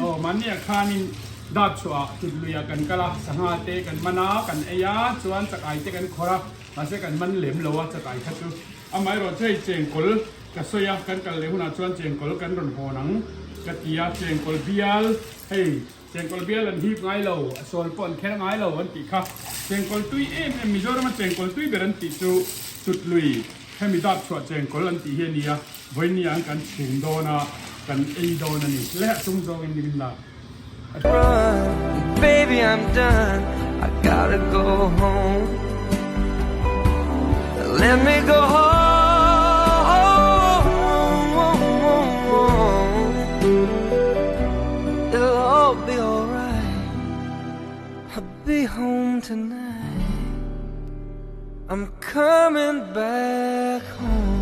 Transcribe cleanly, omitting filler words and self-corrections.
Aw mahniah khanin dat chhuah tut luiah kan kal a, sangha te kan man a, kan ei a, chuan chakai te kan khawrh a, mahse kan man lem lo a chakai kha chu. Amaherawh chu hei chengkawl ka sawi a, kan kal leh hunah chuan chengkawl kan rawn hawn ang ka ti a, chengkawl bial hei chengkawl bial an hip ngai lo, a sawl pawh an kher ngai lo an tih kha. Chengkawl tui em em Mizorama chengkawl tui ber an tih chu tut lui hemi dap chhuah chengkawl an tih hi a ni a, vawinia an kan chhum dawn a, kan ei dawn a ni. Leh a tum zawngin ni min la. Baby I'm done I gotta go home Let me go home It'll all be alright I'll be home tonight I'm coming back home.